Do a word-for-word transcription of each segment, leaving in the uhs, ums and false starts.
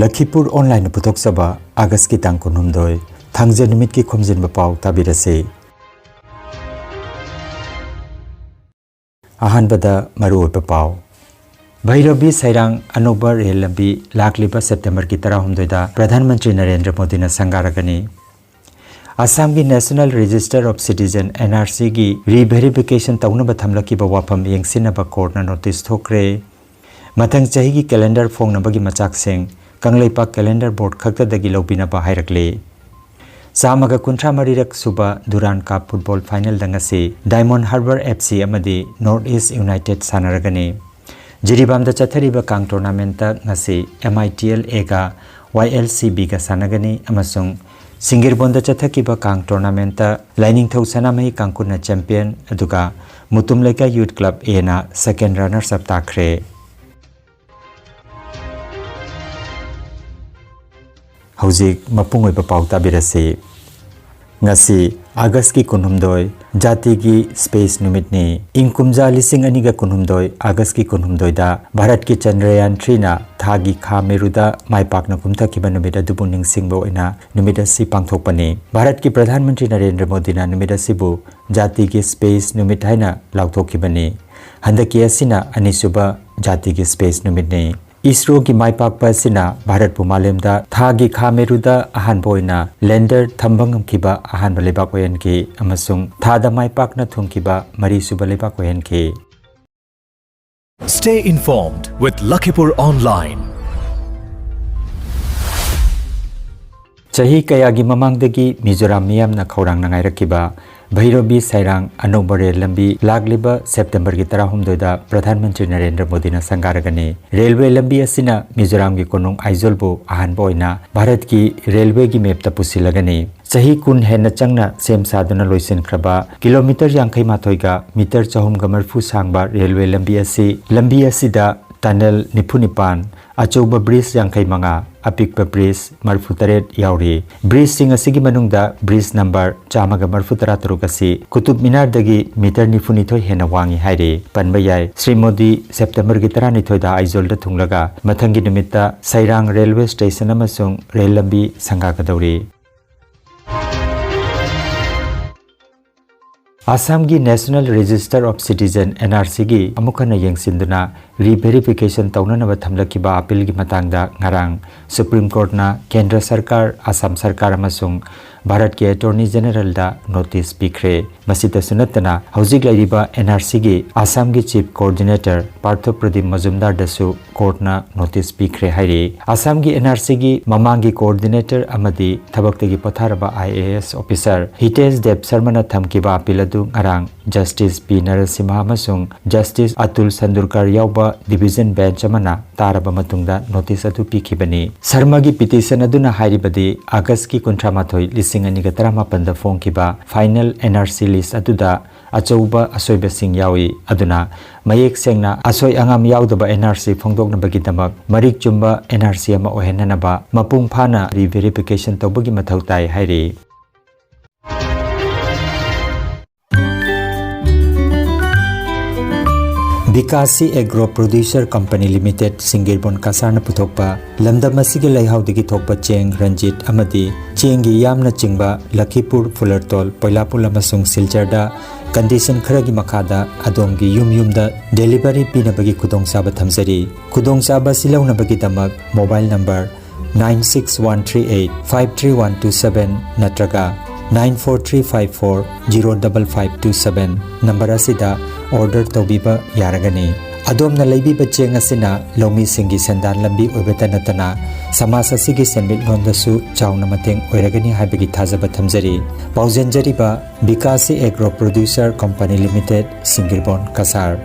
ꯂꯈꯤꯄꯨꯔ ꯑꯣꯟꯂꯥꯏꯟꯅ ꯄꯨꯊꯣꯛꯆꯕ ꯑꯥꯒꯁꯀꯤ ꯇꯥꯡ ꯀꯨꯟꯍꯨꯝꯗꯣꯏ, ꯊꯥꯡꯖ ꯅꯨꯃꯤꯠꯀꯤ ꯈꯣꯝꯖꯤꯟꯕ ꯄꯥꯎ ꯇꯥꯕꯤꯔꯁꯤ꯫ ꯑꯍꯥꯟꯕꯗ ꯃꯔꯨꯑꯣꯏꯕ ꯄꯥꯎ꯫ ꯚꯩꯔꯣꯕꯤ ꯁꯩꯔꯥꯡ ꯑꯅꯧꯕ ꯔꯦꯜ ꯂꯝꯕꯤ ꯂꯥꯛꯂꯤꯕ ꯁꯦꯞꯇꯦꯝꯕꯔꯒꯤ ꯇꯔꯥꯍꯨꯝꯗꯣꯏꯗ ꯄ꯭ꯔꯙꯥꯟ ꯃꯟꯇ꯭ꯔꯤ ꯅꯔꯦꯟꯗ꯭ꯔ ꯃꯣꯗꯤꯅ ꯁꯪꯒꯥꯔꯒꯅꯤ꯫ ꯑꯁꯥꯝꯒꯤ National Register of Citizen, NRCꯒꯤ reverify ꯇꯧꯅꯕ ꯊꯝꯂꯛꯈꯤꯕ ꯋꯥꯐꯝ ꯌꯦꯡꯁꯤꯟꯅꯕ ꯀꯣꯔꯠꯅ ꯅꯣꯇꯤꯁ ꯊꯣꯛꯈ꯭ꯔꯦ꯫ ꯃꯊꯪ ꯆꯍꯤꯒꯤ ꯀꯦꯂꯦꯟꯗꯔ ꯐꯣꯡꯅꯕꯒꯤ ꯃꯆꯥꯛꯁꯤꯡ ꯀꯪꯂꯩꯄꯥꯛ ꯀꯦꯂꯦꯟꯗꯔ ꯕꯣꯔꯗ ꯈꯛꯇꯗꯒꯤ ꯂꯧꯕꯤꯅꯕ ꯍꯥꯏꯔꯛꯂꯤ꯫ ꯆꯥꯝꯃꯒ ꯀꯨꯟꯊ꯭ꯔꯥ ꯃꯔꯤꯔꯛ ꯁꯨꯕ ꯗꯨꯔꯥꯟ ꯀꯞ ꯐꯨꯠꯕꯣꯜ ꯐꯥꯏꯅꯦꯜꯗ ꯉꯁꯤ Diamond Harbour FC ꯑꯃꯗꯤ North East United ꯁꯥꯟꯅꯔꯒꯅꯤ꯫ ꯖꯤꯔꯤꯕꯥꯝꯗ ꯆꯠꯊꯔꯤꯕ ꯀꯥꯡ ꯇꯣꯔꯅꯥꯃꯦꯟꯠꯇ ꯉꯁꯤ MITLAꯒ YLCBꯒ ꯁꯥꯟꯅꯒꯅꯤ ꯑꯃꯁꯨꯡ ꯁꯤꯡꯒꯤꯔꯕꯣꯟꯗ ꯆꯠꯊꯈꯤꯕ ꯀꯥꯡ ꯇꯣꯔꯅꯥꯃꯦꯟꯠꯇ ꯂꯥꯏꯅꯤꯡꯊꯧ ꯁꯅꯥꯃꯍꯤ ꯀꯥꯡꯀꯨꯅ ꯆꯦꯝꯄꯤꯌꯟ, ꯑꯗꯨꯒ ꯃꯨꯇꯨꯝ ꯂꯩꯀꯥꯏ ꯌꯨꯠ ꯀ꯭ꯂꯕ Aꯅ ꯁꯦꯀꯦꯟ ꯔꯅꯔꯁ ꯑꯞ ꯇꯥꯈ꯭ꯔꯦ꯫ ꯍꯧꯖꯤꯛ ꯃꯄꯨꯡ ꯑꯣꯏꯕ ꯄꯥꯎ ꯇꯥꯕꯤꯔꯁꯤ꯫ ꯉꯁꯤ ꯑꯥꯒꯁꯀꯤ ꯀꯨꯟꯍꯨꯝꯗꯣꯏ, ꯖꯥꯇꯤꯒꯤ ꯁ꯭ꯄꯦꯁ ꯅꯨꯃꯤꯠꯅꯤ꯫ ꯏꯪ ꯀꯨꯝꯖꯥ ꯂꯤꯁꯤꯡ ꯑꯅꯤꯒ ꯀꯨꯟꯍꯨꯝꯗꯣꯏ ꯑꯥꯒꯁꯀꯤ ꯀꯨꯟꯍꯨꯝꯗꯣꯏꯗ ꯚꯥꯔꯠꯀꯤ ꯆꯟꯗ꯭ꯔꯌꯥꯟ ꯊ꯭ꯔꯤꯅ ꯊꯥꯒꯤ ꯈꯥ ꯃꯦꯔꯨꯗ ꯃꯥꯏ ꯄꯥꯛꯅ ꯀꯨꯝꯊꯈꯤꯕ ꯅꯨꯃꯤꯠ ꯑꯗꯨꯕꯨ ꯅꯤꯡꯁꯤꯡꯕ ꯑꯣꯏꯅ ꯅꯨꯃꯤꯠ ꯑꯁꯤ ꯄꯥꯡꯊꯣꯛꯄꯅꯤ꯫ ꯚꯥꯔꯠꯀꯤ ꯄ꯭ꯔꯙꯥꯟ ꯃꯟꯇ꯭ꯔꯤ ꯅꯔꯦꯟꯗ꯭ꯔ ꯃꯣꯗꯤꯅ ꯅꯨꯃꯤꯠ ꯑꯁꯤꯕꯨ ꯖꯥꯇꯤꯒꯤ ꯁ꯭ꯄꯦꯁ ꯅꯨꯃꯤꯠ ꯍꯥꯏꯅ ꯂꯥꯎꯊꯣꯛꯈꯤꯕꯅꯤ꯫ ꯍꯟꯗꯛꯀꯤ ꯑꯁꯤꯅ ꯑꯅꯤꯁꯨꯕ ꯖꯥꯇꯤꯒꯤ ꯁ꯭ꯄꯦꯁ ꯅꯨꯃꯤꯠꯅꯤ꯫ ꯏꯁꯔꯣꯒꯤ ꯃꯥꯏ ꯄꯥꯛꯄ ꯑꯁꯤꯅ ꯚꯥꯔꯠꯄꯨ ꯃꯥꯂꯦꯝꯗ ꯊꯥꯒꯤ ꯈꯥ ꯃꯦꯔꯨꯗ ꯑꯍꯥꯟꯕ ꯑꯣꯏꯅ ꯂꯦꯟꯗꯔ ꯊꯝꯕ ꯉꯝꯈꯤꯕ ꯑꯍꯥꯟꯕ ꯂꯩꯕꯥꯛ ꯑꯣꯏꯍꯟꯈꯤ ꯑꯃꯁꯨꯡ ꯊꯥꯗ ꯃꯥꯏ ꯄꯥꯛꯅ ꯊꯨꯡꯈꯤꯕ ꯃꯔꯤꯁꯨꯕ ꯂꯩꯕꯥꯛ ꯑꯣꯏꯍꯟꯈꯤ꯫ Stay informed with Lakhipur Online. ꯆꯍꯤ ꯀꯌꯥꯒꯤ ꯃꯃꯥꯡꯗꯒꯤ ꯃꯤꯖꯣꯔꯥꯝ ꯃꯤꯌꯥꯝꯅ ꯈꯧꯔꯥꯡꯅ ꯉꯥꯏꯔꯛꯈꯤꯕ ꯚꯩꯔꯣꯕꯤ ꯁꯩꯔꯥꯡ ꯑꯅꯧꯕ ꯔꯦꯜ ꯂꯝꯕꯤ ꯂꯥꯛꯂꯤꯕ ꯁꯦꯞꯇꯦꯝꯕꯔꯒꯤ ꯇꯔꯥꯍꯨꯝꯗꯣꯏꯗ ꯄ꯭ꯔꯙꯥꯟ ꯃꯟꯇ꯭ꯔꯤ ꯅꯔꯦꯟꯗ꯭ꯔ ꯃꯣꯗꯤꯅ ꯁꯪꯒꯥꯔꯒꯅꯤ꯫ ꯔꯦꯜꯋꯦ ꯂꯝꯕꯤ ꯑꯁꯤꯅ ꯃꯤꯖꯣꯔꯥꯝꯒꯤ ꯀꯣꯅꯨꯡ ꯑꯥꯏꯖꯣꯜꯕꯨ ꯑꯍꯥꯟꯕ ꯑꯣꯏꯅ ꯚꯥꯔꯠꯀꯤ ꯔꯦꯜꯋꯦꯒꯤ ꯃꯦꯞꯇ ꯄꯨꯁꯤꯜꯂꯒꯅꯤ꯫ ꯆꯍꯤ ꯀꯨꯟ ꯍꯦꯟꯅ ꯆꯪꯅ ꯁꯦꯝ ꯁꯥꯗꯨꯅ ꯂꯣꯏꯁꯤꯟꯈ꯭ꯔꯕ ꯀꯤꯂꯣꯃꯤꯇꯔ ꯌꯥꯡꯈꯩ ꯃꯥꯊꯣꯏꯒ ꯃꯤꯇꯔ ꯆꯍꯨꯝꯒ ꯃꯔꯤꯐꯨ ꯁꯥꯡꯕ ꯔꯦꯜꯋꯦ ꯂꯝꯕꯤ ꯑꯁꯤ, ꯂꯝꯕꯤ ꯑꯁꯤꯗ ꯇꯅꯦꯜ ꯅꯤꯐꯨ ꯅꯤꯄꯥꯟ, ꯑꯆꯧꯕ ꯕ꯭ꯔꯤꯖ ꯌꯥꯡꯈꯩ ꯃꯉꯥ ꯑꯄꯤꯛꯄ ꯕ꯭ꯔꯤꯖ ꯃꯔꯤꯐꯨꯇꯔꯦꯠ ꯌꯥꯎꯔꯤ꯫ ꯕ꯭ꯔꯤꯖꯁꯤꯡ ꯑꯁꯤꯒꯤ ꯃꯅꯨꯡꯗ ꯕ꯭ꯔꯤꯖ ꯅꯝꯕꯔ ꯆꯥꯝꯃꯒ ꯃꯔꯤꯐꯨꯇꯔꯥ ꯇꯔꯨꯛ ꯑꯁꯤ ꯀꯨꯇꯨꯕ ꯃꯤꯅꯥꯔꯗꯒꯤ ꯃꯤꯇꯔ ꯅꯤꯐꯨꯅꯤꯊꯣꯏ ꯍꯦꯟꯅ ꯋꯥꯡꯏ ꯍꯥꯏꯔꯤ꯫ ꯄꯟꯕ ꯌꯥꯏ, ꯁ꯭ꯔꯤ ꯃꯣꯗꯤ ꯁꯦꯞꯇꯦꯝꯕꯔꯒꯤ ꯇꯔꯥꯅꯤꯊꯣꯏꯗ ꯑꯥꯏꯖꯣꯜꯗ ꯊꯨꯡꯂꯒ ꯃꯊꯪꯒꯤ ꯅꯨꯃꯤꯠꯇ ꯁꯩꯔꯥꯡ ꯔꯦꯜꯋꯦ ꯁ꯭ꯇꯦꯁꯟ ꯑꯃꯁꯨꯡ ꯔꯦꯜ ꯂꯝꯕꯤ ꯁꯪꯒꯥꯒꯗꯧꯔꯤ꯫ ꯑꯁꯥꯝꯒꯤ National Register of Citizen, NRCꯒꯤ ꯑꯃꯨꯛ ꯍꯟꯅ ꯌꯦꯡꯁꯤꯟꯗꯨꯅ ꯔꯤꯚꯦꯔꯤꯐꯤꯀꯦꯁꯟ ꯇꯧꯅꯅꯕ ꯊꯝꯂꯛꯈꯤꯕ ꯑꯄꯤꯜꯒꯤ ꯃꯇꯥꯡꯗ ꯉꯔꯥꯡ ꯁꯨꯄ꯭ꯔꯤꯝ ꯀꯣꯔꯠꯅ ꯀꯦꯟꯗ꯭ꯔ ꯁꯔꯀꯥꯔ, ꯑꯁꯥꯝ ꯁꯔꯀꯥꯔ ꯑꯃꯁꯨꯡ ꯚꯥꯔꯠꯀꯤ ꯑꯦꯇꯣꯔꯅꯤ ꯖꯦꯅꯦꯔꯦꯜꯗ ꯅꯣꯇꯤꯁ ꯄꯤꯈ꯭ꯔꯦ꯫ ꯃꯁꯤꯇꯁꯨ ꯅꯠꯇꯅ, ꯍꯧꯖꯤꯛ ꯂꯩꯔꯤꯕ NRCꯒꯤ ꯑꯁꯥꯝꯒꯤ chief coordinator Partha Pradeep ꯃꯖꯨꯝꯗꯥꯔꯗꯁꯨ ꯀꯣꯔꯠꯅ notice ꯄꯤꯈ꯭ꯔꯦ ꯍꯥꯏꯔꯤ꯫ ꯑꯁꯥꯝꯒꯤ NRCꯒꯤ ꯃꯃꯥꯡꯒꯤ ꯀꯣꯑꯣꯔꯗꯤꯅꯦꯇꯔ ꯑꯃꯗꯤ ꯊꯕꯛꯇꯒꯤ ꯄꯣꯊꯥꯔꯕ IAS ꯑꯣꯐꯤꯁꯥꯔ ꯍꯤꯇꯦꯁ ꯗꯦꯕ ꯁꯔꯃꯅ ꯊꯝꯈꯤꯕ ꯑꯄꯤꯜ ꯑꯗꯨ ꯉꯔꯥꯡ ꯖꯁꯇꯤꯁ ꯄꯤ ꯅꯔꯁꯤꯝꯍ ꯑꯃꯁꯨꯡ ꯖꯁꯇꯤꯁ ꯑꯇꯨꯜ ꯁꯟꯗꯨꯔꯀꯔ ꯌꯥꯎꯕ ꯗꯤꯚꯤꯖꯟ ꯕꯦꯟꯆ ꯑꯃꯅ ꯇꯥꯔꯕ ꯃꯇꯨꯡꯗ ꯅꯣꯇꯤꯁ ꯑꯗꯨ ꯄꯤꯈꯤꯕꯅꯤ꯫ ꯁꯔꯃꯒꯤ ꯄꯤꯇꯤꯁꯟ ꯑꯗꯨꯅ ꯍꯥꯏꯔꯤꯕꯗꯤ, ꯑꯥꯒꯁꯀꯤ ꯀꯨꯟꯊ꯭ꯔꯥ ꯃꯥꯊꯣꯏ, ꯂꯤꯁꯤꯡ ꯑꯅꯤꯒ ꯇꯔꯥꯃꯥꯄꯟꯗ ꯐꯣꯡꯈꯤꯕ ꯐꯥꯏꯅꯦꯜ NRC ꯂꯤꯁ ꯑꯗꯨꯗ ꯑꯆꯧꯕ ꯑꯁꯣꯏꯕꯁꯤꯡ ꯌꯥꯎꯏ꯫ ꯑꯗꯨꯅ ꯃꯌꯦꯛ ꯁꯦꯡꯅ ꯑꯁꯣꯏ ꯑꯉꯥꯝ ꯌꯥꯎꯗꯕ NRC ꯐꯣꯡꯗꯣꯛꯅꯕꯒꯤꯗꯃꯛ ꯃꯔꯤꯛ ꯆꯨꯝꯕ NRC ꯑꯃ ꯑꯣꯏꯍꯟꯅꯅꯕ ꯃꯄꯨꯡ ꯐꯥꯅ ꯔꯤꯚꯦꯔꯤꯐꯤꯀꯦꯁꯟ ꯇꯧꯕꯒꯤ ꯃꯊꯧ ꯇꯥꯏ ꯍꯥꯏꯔꯤ꯫ ꯕꯤꯀꯥꯁꯤ ꯑꯦꯒ꯭ꯔꯣ ꯄ꯭ꯔꯣꯗ꯭ꯌꯨꯁꯔ ꯀꯝꯄꯅꯤ ꯂꯤꯃꯤꯇꯦꯗ, ꯁꯤꯡꯒꯤꯔꯕꯣꯟ ꯀꯁꯥꯔꯅ ꯄꯨꯊꯣꯛꯄ ꯂꯝꯗꯝ ꯑꯁꯤꯒꯤ ꯂꯩꯍꯥꯎꯗꯒꯤ ꯊꯣꯛꯄ ꯆꯦꯡ ꯔꯟꯖꯤꯠ ꯑꯃꯗꯤ ꯆꯦꯡꯒꯤ ꯌꯥꯝꯅ ꯆꯤꯡꯕ ꯂꯈꯤꯄꯨꯔ, ꯐꯨꯂꯔꯇꯣꯜ, ꯄꯣꯏꯂꯥꯄꯨꯜ ꯑꯃꯁꯨꯡ ꯁꯤꯜꯆꯔꯗ ꯀꯟꯗꯤꯁꯟ ꯈꯔꯒꯤ ꯃꯈꯥꯗ ꯑꯗꯣꯝꯒꯤ ꯌꯨꯝ ꯌꯨꯝꯗ ꯗꯦꯂꯤꯚꯔꯤ ꯄꯤꯅꯕꯒꯤ ꯈꯨꯗꯣꯡꯆꯥꯕ ꯊꯝꯖꯔꯤ꯫ ꯈꯨꯗꯣꯡꯆꯥꯕ ꯑꯁꯤ ꯂꯧꯅꯕꯒꯤꯗꯃꯛ mobile number nine six one three eight five three one two seven ꯅꯠꯇ꯭ꯔꯒ nine four three five four zero double five two seven number ꯑꯁꯤꯗ ꯑꯣꯔꯗꯔ ꯇꯧꯕꯤꯕ ꯌꯥꯔꯒꯅꯤ꯫ ꯑꯗꯣꯝꯅ ꯂꯩꯕꯤꯕ ꯆꯦꯡ ꯑꯁꯤꯅ ꯂꯧꯃꯤꯁꯤꯡꯒꯤ ꯁꯦꯟꯗꯥꯟ ꯂꯝꯕꯤ ꯑꯣꯏꯕꯇ ꯅꯠꯇꯅ ꯁꯃꯥꯖ ꯑꯁꯤꯒꯤ ꯁꯦꯟꯃꯤꯠꯂꯣꯟꯗꯁꯨ ꯆꯥꯎꯅ ꯃꯇꯦꯡ ꯑꯣꯏꯔꯒꯅꯤ ꯍꯥꯏꯕꯒꯤ ꯊꯥꯖꯕ ꯊꯝꯖꯔꯤ꯫ ꯄꯥꯎꯖꯦꯟꯖꯔꯤꯕ Bikashi agro producer company limited, Singgirbon ꯀꯁꯥꯔ꯫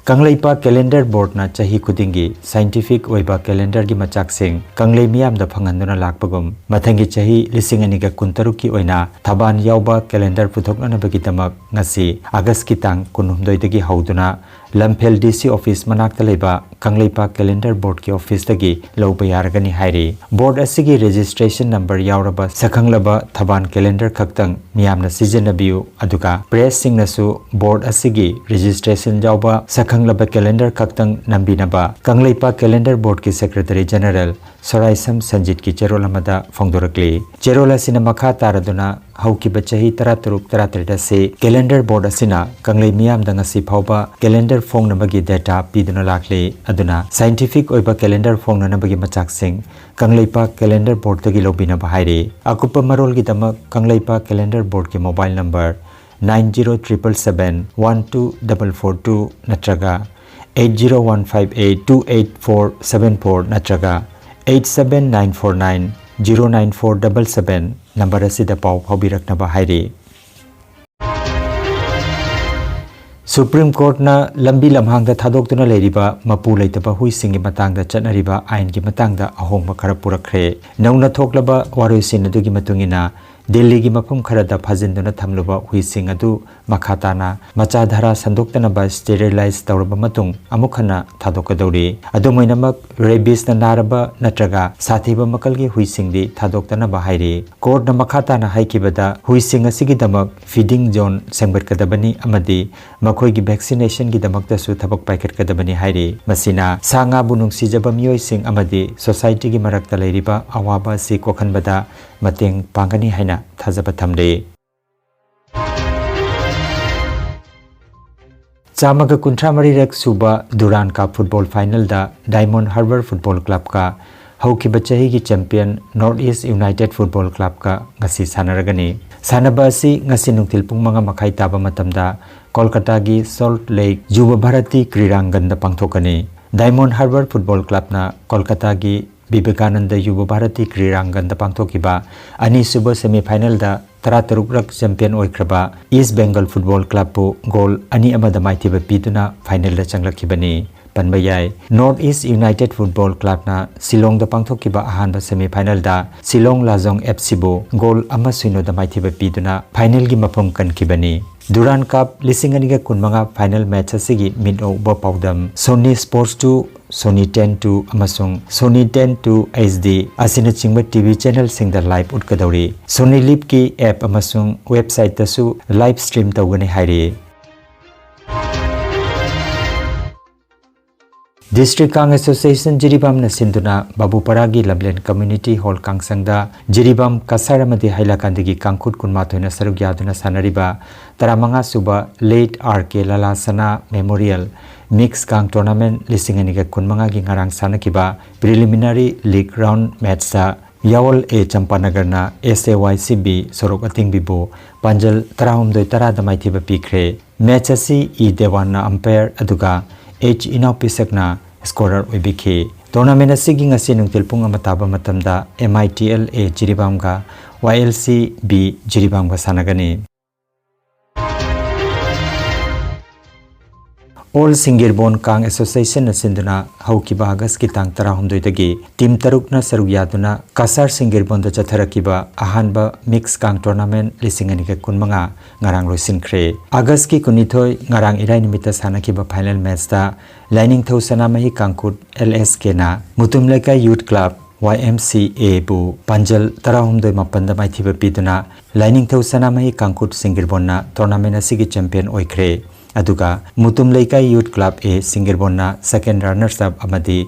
ꯀꯪꯂꯩꯄꯥꯛ ꯀꯦꯂꯦꯟꯗꯔ ꯕꯣꯔꯗꯅ ꯆꯍꯤ ꯈꯨꯗꯤꯡꯒꯤ ꯁꯥꯏꯟꯇꯤꯐꯤꯛ ꯑꯣꯏꯕ ꯀꯦꯂꯦꯟꯗꯔꯒꯤ ꯃꯆꯥꯛꯁꯤꯡ ꯀꯪꯂꯩ ꯃꯤꯌꯥꯝꯗ ꯐꯪꯍꯟꯗꯨꯅ ꯂꯥꯛꯄꯒꯨꯝ, ꯃꯊꯪꯒꯤ ꯆꯍꯤ ꯂꯤꯁꯤꯡ ꯑꯅꯤꯒ ꯀꯨꯟꯇꯔꯨꯛꯀꯤ ꯑꯣꯏꯅ ꯊꯕꯥꯟ ꯌꯥꯎꯕ ꯀꯦꯂꯦꯟꯗꯔ ꯄꯨꯊꯣꯛꯅꯅꯕꯒꯤꯗꯃꯛ ꯉꯁꯤ ꯑꯥꯒꯁꯀꯤ ꯇꯥꯡ ꯀꯨꯟꯍꯨꯝꯗꯣꯏꯗꯒꯤ ꯍꯧꯗꯨꯅ ꯂꯝꯐꯦꯜ ꯗꯤ ꯁꯤ ꯑꯣꯐꯤꯁ ꯃꯅꯥꯛꯇ ꯂꯩꯕ ꯀꯪꯂꯩꯄꯥꯛ ꯀꯦꯂꯦꯟꯗꯔ ꯕꯣꯔꯗꯀꯤ ꯑꯣꯐꯤꯁꯇꯒꯤ ꯂꯧꯕ ꯌꯥꯔꯒꯅꯤ ꯍꯥꯏꯔꯤ꯫ ꯕꯣꯔꯗ ꯑꯁꯤꯒꯤ ꯔꯦꯖꯤꯁꯇ꯭ꯔꯦꯁꯟ ꯅꯝꯕꯔ ꯌꯥꯎꯔꯕ ꯁꯛꯈꯪꯂꯕ ꯊꯕꯥꯟ ꯀꯦꯂꯦꯟꯗꯔ ꯈꯛꯇꯪ ꯃꯤꯌꯥꯝꯅ ꯁꯤꯖꯤꯟꯅꯕꯤꯌꯨ, ꯑꯗꯨꯒ ꯄ꯭ꯔꯦꯁꯁꯤꯡꯅꯁꯨ ꯕꯣꯔꯗ ꯑꯁꯤꯒꯤ ꯔꯦꯖꯤꯁꯇ꯭ꯔꯦꯁꯟ ꯌꯥꯎꯕ ꯁꯛꯈꯪꯂꯕ ꯀꯦꯂꯦꯟꯗꯔ ꯈꯛꯇꯪ ꯅꯝꯕꯤꯅꯕ ꯀꯪꯂꯩꯄꯥꯛ ꯀꯦꯂꯦꯟꯗꯔ ꯕꯣꯔꯗꯀꯤ ꯁꯦꯀ꯭ꯔꯦꯇꯔꯤ ꯖꯦꯅꯔꯦꯜ ꯁꯣꯔꯥꯏꯁꯝ ꯁꯟꯖꯤꯠꯀꯤ ꯆꯦꯔꯣꯜ ꯑꯃꯗ ꯐꯣꯡꯗꯣꯔꯛꯂꯤ꯫ ꯆꯦꯔꯣꯜ ꯑꯁꯤꯅ ꯃꯈꯥ ꯇꯥꯔꯗꯨꯅ ꯍꯧꯈꯤꯕ ꯆꯍꯤ ꯇꯔꯥꯇꯔꯨꯛ ꯇꯔꯥꯇꯔꯦꯠ ꯑꯁꯤ ꯀꯦꯂꯦꯟꯗꯔ ꯕꯣꯔꯗ ꯑꯁꯤꯅ ꯀꯪꯂꯩ ꯃꯤꯌꯥꯝꯗ ꯉꯁꯤ ꯐꯥꯎꯕ ꯀꯦꯂꯦꯟꯗꯔ ꯐꯣꯡꯅꯕꯒꯤ ꯗꯦꯇꯥ ꯄꯤꯗꯨꯅ ꯂꯥꯛꯂꯤ꯫ ꯑꯗꯨꯅ ꯁꯥꯏꯟꯇꯤꯐꯤꯛ ꯑꯣꯏꯕ ꯀꯦꯂꯦꯟꯗꯔ ꯐꯣꯡꯅꯅꯕꯒꯤ ꯃꯆꯥꯛꯁꯤꯡ ꯀꯪꯂꯩꯄꯥꯛ ꯀꯦꯂꯦꯟꯗꯔ ꯕꯣꯔꯗꯇꯒꯤ ꯂꯧꯕꯤꯅꯕ ꯍꯥꯏꯔꯤ꯫ ꯑꯀꯨꯞꯄ ꯃꯔꯣꯜꯒꯤꯗꯃꯛ ꯀꯪꯂꯩꯄꯥꯛ ꯀꯦꯂꯦꯟꯗꯔ ꯕꯣꯔꯗꯀꯤ mobile number nine zero triple seven one two double four two ꯅꯠꯇ꯭ꯔꯒ eight zero one five eight two eight four seven four ꯅꯠꯇ꯭ꯔꯒ eight seven nine four nine zero nine four double seven number ꯑꯁꯤꯗ ꯄꯥꯎ ꯐꯥꯎꯕꯤꯔꯛꯅꯕ ꯍꯥꯏꯔꯤ꯫ Supreme ꯀꯣꯔꯠꯅ ꯂꯝꯕꯤ ꯂꯝꯍꯥꯡꯗ ꯊꯥꯗꯣꯛꯇꯨꯅ ꯂꯩꯔꯤꯕ ꯃꯄꯨ ꯂꯩꯇꯕ ꯍꯨꯏꯁꯤꯡꯒꯤ ꯃꯇꯥꯡꯗ ꯆꯠꯅꯔꯤꯕ ꯑꯥꯏꯟꯒꯤ ꯃꯇꯥꯡꯗ ꯑꯍꯣꯡꯕ ꯈꯔ ꯄꯨꯔꯛꯈ꯭ꯔꯦ꯫ ꯅꯧꯅ ꯊꯣꯛꯂꯕ ꯋꯥꯔꯣꯏꯁꯤꯟ ꯑꯗꯨꯒꯤ ꯃꯇꯨꯡ ꯏꯟꯅ, ꯗꯤꯜꯂꯤꯒꯤ ꯃꯐꯝ ꯈꯔꯗ ꯐꯥꯖꯤꯟꯗꯨꯅ ꯊꯝꯂꯨꯕ ꯍꯨꯏꯁꯤꯡ ꯑꯗꯨ ꯃꯈꯥ ꯇꯥꯅ ꯃꯆꯥ ꯙꯔꯥ ꯁꯟꯗꯣꯛꯇꯅꯕ ꯁ꯭ꯇꯦꯔꯤꯂꯥꯏꯖ ꯇꯧꯔꯕ ꯃꯇꯨꯡ ꯑꯃꯨꯛ ꯍꯟꯅ ꯊꯥꯗꯣꯛꯀꯗꯧꯔꯤ꯫ ꯑꯗꯨꯝ ꯑꯣꯏꯅꯃꯛ, ꯔꯦꯕꯤꯁꯅ ꯅꯥꯔꯕ ꯅꯠꯇ꯭ꯔꯒ ꯁꯥꯊꯤꯕ ꯃꯈꯜꯒꯤ ꯍꯨꯏꯁꯤꯡꯗꯤ ꯊꯥꯗꯣꯛꯇꯅꯕ ꯍꯥꯏꯔꯤ꯫ ꯀꯣꯔꯠꯅ ꯃꯈꯥ ꯇꯥꯅ ꯍꯥꯏꯈꯤꯕꯗ, ꯍꯨꯏꯁꯤꯡ ꯑꯁꯤꯒꯤꯗꯃꯛ ꯐꯤꯗꯤꯡ ꯖꯣꯟ ꯁꯦꯝꯒꯠꯀꯗꯕꯅꯤ ꯑꯃꯗꯤ ꯃꯈꯣꯏꯒꯤ ꯚꯦꯛꯁꯤꯅꯦꯁꯟꯒꯤꯗꯃꯛꯇꯁꯨ ꯊꯕꯛ ꯄꯥꯏꯈꯠꯀꯗꯕꯅꯤ ꯍꯥꯏꯔꯤ꯫ ꯃꯁꯤꯅ ꯁꯥ ꯉꯥꯕꯨ ꯅꯨꯡꯁꯤꯖꯕ ꯃꯤꯑꯣꯏꯁꯤꯡ ꯑꯃꯗꯤ ꯁꯣꯁꯥꯏꯇꯤꯒꯤ ꯃꯔꯛꯇ ꯂꯩꯔꯤꯕ ꯑꯋꯥꯕ ꯑꯁꯤ ꯀꯣꯛꯍꯟꯕꯗ ꯃꯇꯦꯡ ꯄꯥꯡꯒꯅꯤ ꯍꯥꯏꯅ ꯊꯥꯖꯕ ꯊꯝꯂꯤ꯫ ꯆꯥꯝꯃꯒ ꯀꯨꯟꯊ꯭ꯔꯥ ꯃꯔꯤꯔꯛ ꯁꯨꯕ ꯗꯨꯔꯥꯟ ꯀꯞ ꯐꯨꯠꯕꯣꯜ ꯐꯥꯏꯅꯦꯜꯗ ꯗꯥꯏꯃꯣꯟ ꯍꯥꯔꯕꯔ ꯐꯨꯠꯕꯣꯜ ꯀ꯭ꯂꯕꯀ ꯍꯧꯈꯤꯕ ꯆꯍꯤꯒꯤ champion North East United football ꯀ꯭ꯂꯕꯀ ꯉꯁꯤ ꯁꯥꯟꯅꯔꯒꯅꯤ꯫ ꯁꯥꯟꯅꯕ ꯑꯁꯤ ꯉꯁꯤ ꯅꯨꯡꯊꯤꯜ ꯄꯨꯡ ꯃꯉꯥ ꯃꯈꯥꯏ ꯇꯥꯕ ꯃꯇꯝꯗ ꯀꯣꯜꯀꯇꯥꯒꯤ ꯁꯣꯜꯠ ꯂꯦꯛ ꯌꯨꯕ ꯚꯥꯔꯇꯤ ꯀ꯭ꯔꯤꯔꯥꯡꯒꯟꯗ ꯄꯥꯡꯊꯣꯛꯀꯅꯤ꯫ ꯗꯥꯏꯃꯣꯟ ꯍꯥꯔꯕꯔ ꯐꯨꯠꯕꯣꯜ ꯀ꯭ꯂꯕꯅ ꯀꯣꯜꯀꯇꯥꯒꯤ ꯕꯤꯕꯦꯀꯥꯅꯟꯗ ꯌꯨꯕ ꯚꯥꯔꯇꯤ ꯀ꯭ꯔꯤꯔꯥꯡꯒꯟꯗ ꯄꯥꯡꯊꯣꯛꯈꯤꯕ ꯑꯅꯤꯁꯨꯕ ꯁꯦꯃꯤꯐꯥꯏꯅꯦꯜꯗ ꯇꯔꯥꯇꯔꯨꯛ ꯔꯛ ꯆꯦꯝꯄꯤꯌꯟ ꯑꯣꯏꯈ꯭ꯔꯕ ꯏꯁ ꯕꯦꯡꯒꯜ ꯐꯨꯠꯕꯣꯜ ꯀ꯭ꯂꯕꯄꯨ ꯒꯣꯜ ꯑꯅꯤ ꯑꯃꯗ ꯃꯥꯏꯊꯤꯕ ꯄꯤꯗꯨꯅ ꯐꯥꯏꯅꯦꯜꯗ ꯆꯪꯂꯛꯈꯤꯕꯅꯤ꯫ ꯄꯟꯕ ꯌꯥꯏ, ꯅꯣꯔꯠ ꯏꯁ ꯌꯨꯅꯥꯏꯇꯦꯗ ꯐꯨꯠꯕꯣꯜ ꯀ꯭ꯂꯕꯅ ꯁꯤꯂꯣꯡꯗ ꯄꯥꯡꯊꯣꯛꯈꯤꯕ ꯑꯍꯥꯟꯕ ꯁꯦꯃꯤ ꯐꯥꯏꯅꯦꯜꯗ ꯁꯤꯂꯣꯡ ꯂꯥꯖꯣꯡ ꯑꯦꯐ ꯁꯤꯕꯨ ꯒꯣꯜ ꯑꯃ ꯁꯤꯅꯣꯗ ꯃꯥꯏꯊꯤꯕ ꯄꯤꯗꯨꯅ ꯐꯥꯏꯅꯦꯜꯒꯤ ꯃꯐꯝ ꯀꯟꯈꯤꯕꯅꯤ꯫ ꯗꯨꯔꯥꯟ ꯀꯞ ꯂꯤꯁꯤꯡ ꯑꯅꯤꯒ ꯀꯨꯟꯃꯉꯥ ꯐꯥꯏꯅꯦꯜ ꯃꯦꯠꯆ ꯑꯁꯤꯒꯤ ꯃꯤꯠ ꯎꯕ ꯄꯥꯎꯗꯝ Sony sports two, Sony ten two ꯑꯃꯁꯨꯡ Sony ten two H D ꯑꯁꯤꯅꯆꯤꯡꯕ ꯇꯤ ꯚꯤ ꯆꯦꯅꯦꯜꯁꯤꯡꯗ ꯂꯥꯏꯚ ꯎꯠꯀꯗꯧꯔꯤ꯫ ꯁꯣꯅꯤ ꯂꯤꯚꯀꯤ ꯑꯦꯞ ꯑꯃꯁꯨꯡ ꯋꯦꯕꯁꯥꯏꯠꯇꯁꯨ ꯂꯥꯏꯚ ꯁ꯭ꯇ꯭ꯔꯤꯝ ꯇꯧꯒꯅꯤ ꯍꯥꯏꯔꯤ꯫ ꯗꯤꯁꯇ꯭ꯔꯤꯛ ꯀꯥꯡ ꯑꯦꯁꯣꯁꯤꯌꯦꯁꯟ ꯖꯤꯔꯤꯕꯥꯝꯅ ꯁꯤꯟꯗꯨꯅ ꯕꯥꯕꯨꯄꯥꯔꯥꯒꯤ ꯂꯝꯂꯦꯟ ꯀꯝꯃ꯭ꯌꯨꯅꯤꯇꯤ ꯍꯣꯜ ꯀꯥꯡꯁꯪꯗ ꯖꯤꯔꯤꯕꯥꯝ ꯀꯁꯥꯔ ꯑꯃꯗꯤ ꯍꯥꯏꯂꯥꯀꯥꯟꯗꯒꯤ ꯀꯥꯡꯈꯨꯠ ꯀꯨꯟꯃꯥꯊꯣꯏꯅ ꯁꯔꯨꯛ ꯌꯥꯗꯨꯅ ꯁꯥꯟꯅꯔꯤꯕ ꯇꯔꯥꯃꯉꯥ ꯁꯨꯕ ꯂꯦꯠ ꯑꯥꯔ ꯀꯦ ꯂꯥꯂꯥ ꯁꯅꯥ ꯃꯦꯃꯣꯔꯤꯌꯦꯜ ꯃꯤꯛꯁ ꯀꯥꯡ ꯇꯣꯔꯅꯥꯃꯦꯟ ꯂꯤꯁꯤꯡ ꯑꯅꯤꯒ ꯀꯨꯟꯃꯉꯥꯒꯤ ꯉꯔꯥꯡ ꯁꯥꯟꯅꯈꯤꯕ ꯄ꯭ꯔꯤꯂꯤꯃꯤꯅꯔꯤ ꯂꯤꯒ ꯔꯥꯎꯟ ꯃꯦꯠꯆꯇ ꯌꯥꯋꯜ ꯑꯦ ꯆꯝꯄꯥꯅꯒꯔꯅ ꯑꯦꯁ ꯑꯦ ꯋꯥꯏ ꯁꯤ ꯕꯤ ꯁꯣꯔꯣꯛ ꯑꯇꯤꯡꯕꯤꯕꯨ ꯄꯥꯟꯖꯜ ꯇꯔꯥꯍꯨꯝꯗꯣꯏ ꯇꯔꯥꯗ ꯃꯥꯏꯊꯤꯕ ꯄꯤꯈ꯭ꯔꯦ꯫ ꯃꯦꯆ ꯑꯁꯤ ꯏ ꯗꯦꯋꯥꯟꯅ ꯑꯝꯄꯥꯌꯔ ꯑꯗꯨꯒ ꯑꯩꯆ ꯏꯅꯥꯎꯄꯤꯁꯛꯅ ꯁ꯭ꯀꯣꯔꯔ ꯑꯣꯏꯕꯤꯈꯤ꯫ ꯇꯣꯔꯅꯥꯃꯦꯟ ꯑꯁꯤꯒꯤ ꯉꯁꯤ ꯅꯨꯡꯊꯤꯜ ꯄꯨꯡ ꯑꯃ ꯇꯥꯕ ꯃꯇꯝꯗ M I T L A ꯖꯤꯔꯤꯕꯥꯝꯒ ꯋꯥꯏ ꯑꯦꯜ ꯁꯤ ꯕꯤ ꯖꯤꯔꯤꯕꯥꯝꯒ ꯁꯥꯟꯅꯒꯅꯤ꯫ ꯑꯣꯜ ꯁꯤꯡꯒꯤꯔꯕꯣꯟ ꯀꯥꯡ ꯑꯦꯁꯣꯁꯤꯌꯦꯁꯟꯅ ꯁꯤꯟꯗꯨꯅ ꯍꯧꯈꯤꯕ ꯑꯥꯒꯁꯀꯤ ꯇꯥꯡ ꯇꯔꯥꯍꯨꯝꯗꯣꯏꯗꯒꯤ ꯇꯤꯝ ꯇꯔꯨꯛꯅ ꯁꯔꯨꯛ ꯌꯥꯗꯨꯅ ꯀꯁꯥꯔ ꯁꯤꯡꯒꯤꯔꯕꯣꯟꯗ ꯆꯠꯊꯔꯛꯈꯤꯕ ꯑꯍꯥꯟꯕ ꯃꯤꯛꯁ ꯀꯥꯡ ꯇꯣꯔꯅꯥꯃꯦꯟ ꯂꯤꯁꯤꯡ ꯑꯅꯤꯒ ꯀꯨꯟꯃꯉꯥ ꯉꯔꯥꯡ ꯂꯣꯏꯁꯤꯟꯈ꯭ꯔꯦ꯫ ꯑꯥꯒꯁꯀꯤ ꯀꯨꯟꯅꯤꯊꯣꯏ, ꯉꯔꯥꯡ ꯏꯔꯥꯏ ꯅꯨꯃꯤꯠꯇ ꯁꯥꯟꯅꯈꯤꯕ ꯐꯥꯏꯅꯦꯜ ꯃꯦꯠꯆꯇ ꯂꯥꯏꯅꯤꯡꯊꯧ ꯁꯅꯥꯃꯍꯤ ꯀꯥꯡꯈꯨꯠ ꯑꯦꯜ ꯑꯦꯁ ꯀꯦꯅ ꯃꯨꯇꯨꯝ ꯂꯩꯀꯥꯏ ꯌꯨꯠ ꯀ꯭ꯂꯕ, ꯋꯥꯏ ꯑꯦꯝ ꯁꯤ ꯑꯦ, ꯕꯨ ꯄꯥꯟꯖꯜ ꯇꯔꯥꯍꯨꯝꯗꯣꯏ ꯃꯥꯄꯟꯗ ꯃꯥꯏꯊꯤꯕ ꯄꯤꯗꯨꯅ ꯂꯥꯏꯅꯤꯡꯊꯧ ꯁꯅꯥꯃꯍꯤ ꯀꯥꯡꯈꯨꯠ ꯁꯤꯡꯒꯤꯔꯕꯣꯟꯅ ꯇꯣꯔꯅꯥꯃꯦꯟ ꯑꯁꯤꯒꯤ ꯆꯦꯝꯄꯤꯌꯟ ꯑꯣꯏꯈ꯭ꯔꯦ꯫ ꯑꯗꯨꯒ ꯃꯨꯇꯨꯝ ꯂꯩꯀꯥꯏ ꯌꯨꯠ ꯀ꯭ꯂꯕ ꯑꯦ ꯁꯤꯡꯒꯤꯔꯕꯣꯟꯅ ꯁꯦꯀꯦꯟ ꯔꯅꯔꯁ ꯑꯞ ꯑꯃꯗꯤ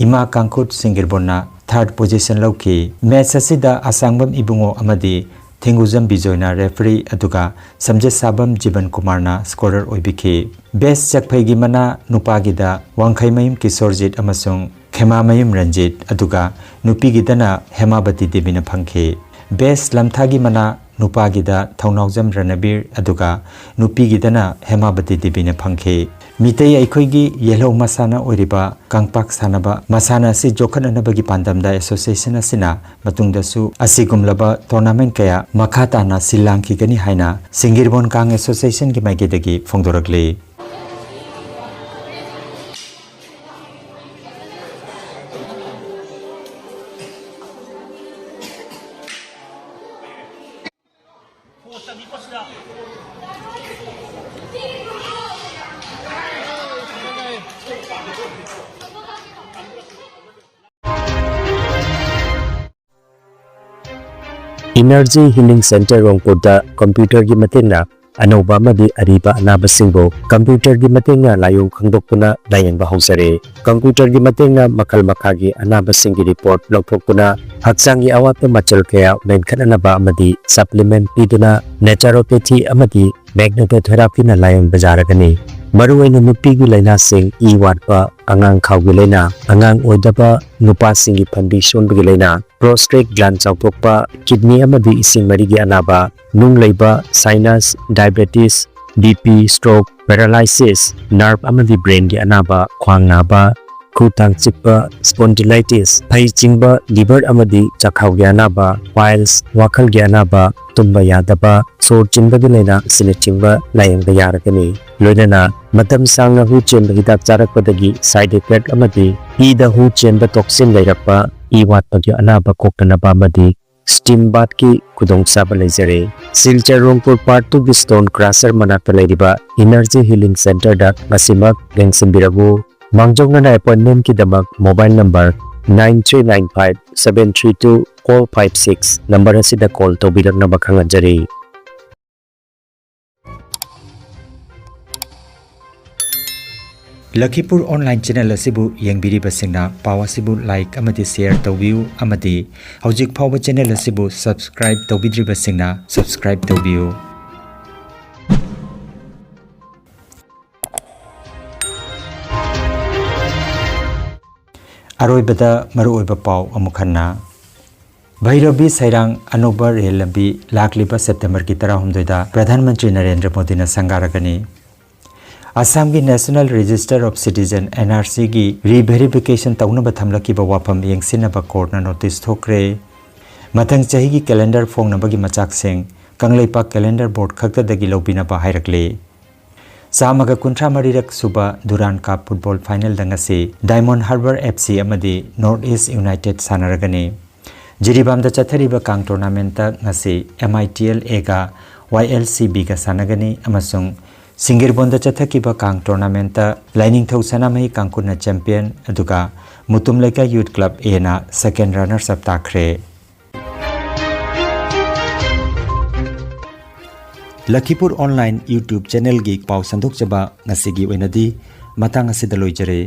ꯏꯃꯥ ꯀꯥꯡꯈꯨꯠ ꯁꯤꯡꯒꯤꯔꯕꯣꯟꯅ ꯊꯥꯔꯠ ꯄꯣꯖꯤꯁꯟ ꯂꯧꯈꯤ꯫ ꯃꯦꯆ ꯑꯁꯤꯗ ꯑꯁꯥꯡꯕꯝ ꯏꯕꯨꯡꯉꯣ ꯑꯃꯗꯤ ꯊꯦꯡꯒꯨꯖꯝ ꯕꯤꯖꯣꯏꯅ ꯔꯦꯐꯔꯤ ꯑꯗꯨꯒ ꯁꯝꯖꯦꯠꯁꯥꯕꯝ ꯖꯤꯕꯟ ꯀꯨꯃꯥꯔꯅ ꯁ꯭ꯀꯣꯔꯔ ꯑꯣꯏꯕꯤꯈꯤ꯫ ꯕꯦꯁ ꯆꯛꯐꯩꯒꯤ ꯃꯅꯥ ꯅꯨꯄꯥꯒꯤꯗ ꯋꯥꯡꯈꯩꯃꯌꯨꯝ ꯀꯤꯁꯣꯔꯖꯤꯠ ꯑꯃꯁꯨꯡ ꯈꯦꯃꯥꯃꯌꯨꯝ ꯔꯟꯖꯤꯠ, ꯑꯗꯨꯒ ꯅꯨꯄꯤꯒꯤꯗꯅ ꯍꯦꯃꯥꯕꯇꯤ ꯗꯦꯕꯤꯅ ꯐꯪꯈꯤ꯫ ꯕꯦꯁ ꯂꯝꯊꯥꯒꯤ ꯃꯅꯥ ꯅꯨꯄꯥꯒꯤꯗ ꯊꯧꯅꯥꯎꯖꯝ ꯔꯅꯕꯤꯔ, ꯑꯗꯨꯒ ꯅꯨꯄꯤꯒꯤꯗꯅ ꯍꯦꯃꯥꯕꯇꯤ ꯗꯦꯕꯤꯅ ꯐꯪꯈꯤ꯫ ꯃꯤꯇꯩ ꯑꯩꯈꯣꯏꯒꯤ ꯌꯦꯜꯍꯧ ꯃꯁꯥꯟꯅ ꯑꯣꯏꯔꯤꯕ ꯀꯪꯄꯥꯛ ꯁꯥꯟꯅꯕ ꯃꯁꯥꯟꯅ ꯑꯁꯤ ꯌꯣꯛꯈꯠꯅꯅꯕꯒꯤ ꯄꯥꯟꯗꯝꯗ association ꯑꯁꯤꯅ ꯃꯇꯨꯡꯗꯁꯨ ꯑꯁꯤꯒꯨꯝꯂꯕ tournament ꯀꯌꯥ ꯃꯈꯥ ꯇꯥꯅ ꯁꯤꯜ ꯂꯥꯡꯈꯤꯒꯅꯤ ꯍꯥꯏꯅ ꯁꯤꯡꯒꯤꯔꯕꯣꯟ ꯀꯥꯡ association ꯒꯤ ꯃꯥꯏꯀꯩꯗꯒꯤ ꯐꯣꯡꯗꯣꯔꯛꯂꯤ꯫ Energy Healing Center ꯔꯣꯡꯄꯨꯔꯗ computer ꯒꯤ ꯃꯇꯦꯡꯅ ꯑꯅꯧꯕ ꯑꯃꯗꯤ ꯑꯔꯤꯕ ꯑꯅꯥꯕꯁꯤꯡꯕꯨ computer ꯒꯤ ꯃꯇꯦꯡꯅ ꯂꯥꯏꯑꯣꯡ ꯈꯪꯗꯣꯛꯇꯨꯅ ꯂꯥꯌꯦꯡꯕ ꯍꯧꯖꯔꯦ꯫ Computer ꯒꯤ ꯃꯇꯦꯡꯅ ꯃꯈꯜ ꯃꯈꯥꯒꯤ ꯑꯅꯥꯕꯁꯤꯡꯒꯤ report ꯂꯧꯊꯣꯛꯇꯨꯅ ꯍꯛꯆꯥꯡꯒꯤ ꯑꯋꯥꯠꯄ ꯃꯆꯜ ꯀꯌꯥ ꯃꯦꯟꯈꯠꯅꯅꯕ ꯑꯃꯗꯤ supplement ꯄꯤꯗꯨꯅ naturopathy ꯑꯃꯗꯤ magnetotherapy ꯅ ꯂꯥꯌꯦꯡꯕ ꯌꯥꯔꯒꯅꯤ꯫ ꯃꯔꯨꯑꯣꯏꯅ ꯅꯨꯄꯤꯒꯤ ꯂꯥꯏꯅꯥꯁꯤꯡ, ꯏ ꯋꯥꯠꯄ, ꯑꯉꯥꯡ ꯈꯥꯎꯒꯤ ꯂꯥꯏꯅꯥ, ꯑꯉꯥꯡ ꯑꯣꯏꯗꯕ, ꯅꯨꯄꯥꯁꯤꯡꯒꯤ ꯐꯟꯕꯤ ꯁꯣꯟꯕꯒꯤ ꯂꯥꯏꯅꯥ, prostate gland ꯆꯥꯎꯊꯣꯛꯄ, kidney ꯑꯃꯗꯤ ꯏꯁꯤꯡ ꯃꯔꯤꯒꯤ ꯑꯅꯥꯕ, ꯅꯨꯡ ꯂꯩꯕ, sinus, diabetes, BP, stroke, paralysis, nerve ꯑꯃꯗꯤ brain ꯒꯤ ꯑꯅꯥꯕ, ꯈ꯭ꯋꯥꯡ ꯅꯥꯕ, ꯈꯨ ꯇꯥꯡ ꯆꯤꯛꯄ, spondylitis, ꯐꯩ ꯆꯤꯡꯕ, liver ꯑꯃꯗꯤ ꯆꯥꯛꯈꯥꯎꯒꯤ ꯑꯅꯥꯕ, piles, ꯋꯥꯈꯜꯒꯤ ꯑꯅꯥꯕ, ꯇꯨꯝꯕ ꯌꯥꯗꯕ, ꯁꯣꯔ ꯆꯤꯟꯕꯒꯤ ꯂꯥꯏꯅꯥ ꯑꯁꯤꯅꯆꯤꯡꯕ ꯂꯥꯌꯦꯡꯕ ꯌꯥꯔꯒꯅꯤ꯫ ꯂꯣꯏꯅꯅ ꯃꯇꯝ ꯁꯥꯡꯅ ꯍꯨ ꯆꯦꯟꯕ ꯍꯤꯗꯥꯛ ꯆꯥꯔꯛꯄꯗꯒꯤ side effect ꯑꯃꯗꯤ ꯏꯗ ꯍꯨ ꯆꯦꯟꯕ toxin ꯂꯩꯔꯛꯄ, ꯏ ꯋꯥꯠꯄꯒꯤ ꯑꯅꯥꯕ ꯀꯣꯛꯇꯅꯕ ꯑꯃꯗꯤ steam bath ꯀꯤ ꯈꯨꯗꯣꯡꯆꯥꯕ ꯂꯩꯖꯔꯦ꯫ ꯁꯤꯜꯆꯔ ꯔꯣꯡꯄꯨꯔ part two ꯒꯤ stone crusher ꯃꯅꯥꯛꯇ ꯂꯩꯔꯤꯕ Energy Healing Center ꯗ ꯉꯁꯤꯃꯛ ꯂꯦꯡꯁꯤꯟꯕꯤꯔꯛꯎ꯫ ꯃꯥꯡꯖꯧꯅꯅ appointment ꯀꯤꯗꯃꯛ mobile number nine three nine five seven three two four five six number ꯑꯁꯤꯗ call ꯇꯧꯕꯤꯔꯛꯅꯕ ꯈꯪꯍꯟꯖꯔꯤ꯫ ꯂꯈꯤꯄꯨꯔ online channel ꯑꯁꯤꯕꯨ ꯌꯦꯡꯕꯤꯔꯤꯕꯁꯤꯡꯅ ꯄꯥꯎ ꯑꯁꯤꯕꯨ like ꯑꯃꯗꯤ share ꯇꯧꯕꯤꯌꯨ ꯑꯃꯗꯤ ꯍꯧꯖꯤꯛ ꯐꯥꯎꯕ channel ꯑꯁꯤꯕꯨ subscribe ꯇꯧꯕꯤꯗ꯭ꯔꯤꯕꯁꯤꯡꯅ subscribe ꯇꯧꯕꯤꯌꯨ꯫ ꯑꯔꯣꯏꯕꯗ ꯃꯔꯨꯑꯣꯏꯕ ꯄꯥꯎ ꯑꯃꯨꯛ ꯍꯟꯅ꯫ ꯚꯩꯔꯣꯕꯤ ꯁꯩꯔꯥꯡ ꯑꯅꯧꯕ ꯔꯦꯜ ꯂꯝꯕꯤ ꯂꯥꯛꯂꯤꯕ ꯁꯦꯞꯇꯦꯝꯕꯔꯒꯤ ꯇꯔꯥꯍꯨꯝꯗꯣꯏꯗ ꯄ꯭ꯔꯙꯥꯟ ꯃꯟꯇ꯭ꯔꯤ ꯅꯔꯦꯟꯗ꯭ꯔ ꯃꯣꯗꯤꯅ ꯁꯪꯒꯥꯔꯒꯅꯤ꯫ ꯑꯁꯥꯝꯒꯤ National Register of Citizen, NRCꯒꯤ re-verification ꯇꯧꯅꯕ ꯊꯝꯂꯛꯈꯤꯕ ꯋꯥꯐꯝ ꯌꯦꯡꯁꯤꯟꯅꯕ courtꯅ notice ꯊꯣꯛꯈ꯭ꯔꯦ꯫ ꯃꯊꯪ ꯆꯍꯤꯒꯤ calendar ꯐꯣꯡꯅꯕꯒꯤ ꯃꯆꯥꯛꯁꯤꯡ ꯀꯪꯂꯩꯄꯥꯛ calendar board ꯈꯛꯇꯗꯒꯤ ꯂꯧꯕꯤꯅꯕ ꯍꯥꯏꯔꯛꯂꯤ꯫ ꯆꯥꯝꯃꯒ ꯀꯨꯟꯊ꯭ꯔꯥ ꯃꯔꯤꯔꯛ ꯁꯨꯕ Durand Cup football finalꯗ ꯉꯁꯤ Diamond Harbour FC ꯑꯃꯗꯤ North East United ꯁꯥꯟꯅꯔꯒꯅꯤ꯫ ꯖꯤꯔꯤꯕꯥꯝꯗ ꯆꯠꯊꯔꯤꯕ ꯀꯥꯡ tournamentꯇ ꯉꯁꯤ MITLAꯒ YLCBꯒ ꯁꯥꯟꯅꯒꯅꯤ ꯑꯃꯁꯨꯡ ꯁꯤꯡꯒꯤꯔꯕꯣꯟꯗ ꯆꯠꯊꯈꯤꯕ ꯀꯥꯡ tournamentꯇ ꯂꯥꯏꯅꯤꯡꯊꯧ ꯁꯅꯥꯃꯍꯤ ꯀꯥꯡꯀꯨꯠꯅ champion, ꯑꯗꯨꯒ ꯃꯨꯇꯨꯝ ꯂꯩꯀꯥꯏ Youth Club Aꯅ second runners up ꯇꯥꯈ꯭ꯔꯦ꯫ ꯂꯈꯤꯄꯨꯔ online YouTube channelꯒꯤ ꯄꯥꯎ ꯁꯟꯗꯣꯛꯆꯕ ꯉꯁꯤꯒꯤ ꯑꯣꯏꯅꯗꯤ ꯃꯇꯥꯡ ꯑꯁꯤꯗ ꯂꯣꯏꯖꯔꯦ꯫